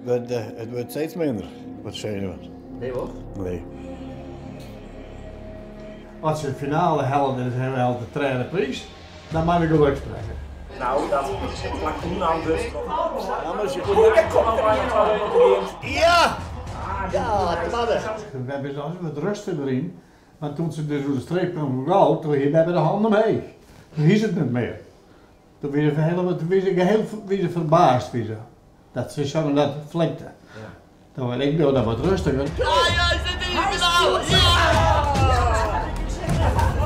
Het wordt steeds minder, wat zenuwen. Nee hoor? Nee. As se de finale hellen en se helle de tredde priis, dan mei we geluk sprekke. Nou, dat plak ûnnaam wurdt troch. Ja! Ja, twadde. We hebben dus wat rust deryn, mar doe't se dus oer de streek kwam goud, doe hie beppe de hannen omheech. Toen hie se it net mear. Toen wie se hiel, toen wie se hiel wie se ferbaasd, wie se. Dat se sa dat flikte. Toen wurd ik no dan wat rustiger. Ja, ja, zit in de finale! Ja!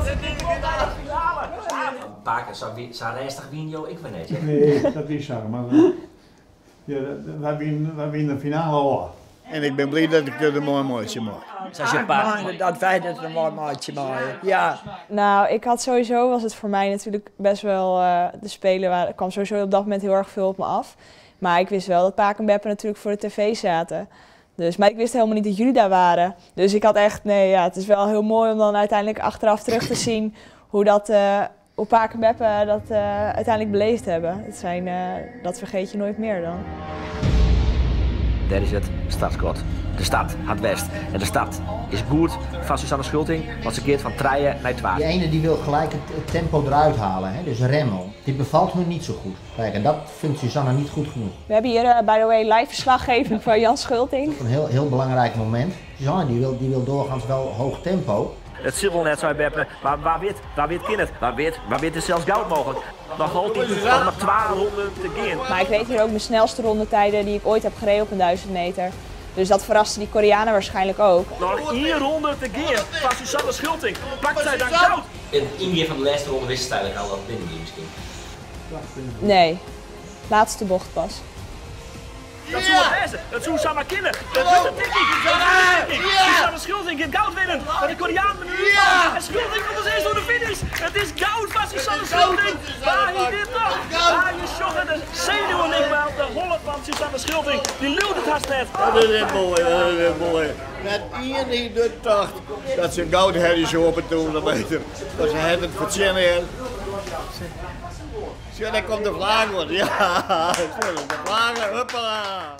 Zit in de finale! Pake, sa rêstich wiene jo ek wer net, hear. Nee, dat wie sa, mar ja, wy wiene de finale ôf. En ik bin bliid dat ik it der mei meitsje mei. Sa as je pa. Dat wy dat der mei meitsje meie, ja. Nou, ik had sowieso, was het voor mij natuurlijk best wel, de Spelen waren, er kwam sowieso op dat moment heel erg veel op me af. Maar ik wist wel dat Pake en Beppe natuurlijk voor de tv zaten. Dus, maar ik wist helemaal niet dat jullie daar waren. Dus ik had echt, nee, ja, het is wel heel mooi om dan uiteindelijk achteraf terug te zien hoe dat, hoe Pake en Beppe dat uiteindelijk beleefd hebben. Dat vergeet je nooit meer dan. Daar is it startskot. De start hat west. En de start is goed fan Suzanne Schulting, want se giet fan trije nei twa. Die ene die wil gelijk het tempo eruit halen, hè? Dus remmen. Dit bevalt hun niet zo goed. Kijk, en dat vindt Suzanne niet goed genoeg. We hebben hier, by the way, live verslaggeving van Jan Schulting. Een heel, heel belangrijk moment. Suzanne die wil doorgaans wel hoog tempo. It sil wol net, sei Beppe, mar wa wit kin it. Wa wit is sels goud mooglik. Noch altyd noch twa ronden te gean. Maar ik reed hier ook mijn snelste rondetijden die ik ooit heb gereden op een 1000 meter. Dus dat verraste die Koreanen waarschijnlijk ook. Noch ien ronde te gean foar Suzanne Schulting. Pakt sy dan goud? In it yngean fan de lêste ronde wist se eigentlik al dat it binnen wie miskien. Nee, laatste bocht pas. Dat soe it wêze, dat soe samar kinne. It wurdt in tikkie, it wurdt in tikkie. Suzanne Schulting giet goud winnen, mar de Koreanen binne der útfallen. En Schulting komt as earste oer de finish. It is goud foar Suzanne Schulting. Wa hie dit tocht? Ah, je sjogge de senuwen ek wer op de holle fan Suzanne Schulting. Dy leaut it hast net. Dat is net moai, dat is net moai. Net ien hie dit tocht dat se goud helje soe op de 1000 meter. Mar se hat it fertsjinne, hear. Sjoch, dêr komt de flage oan. Ja, sjoch, de flage, huppala.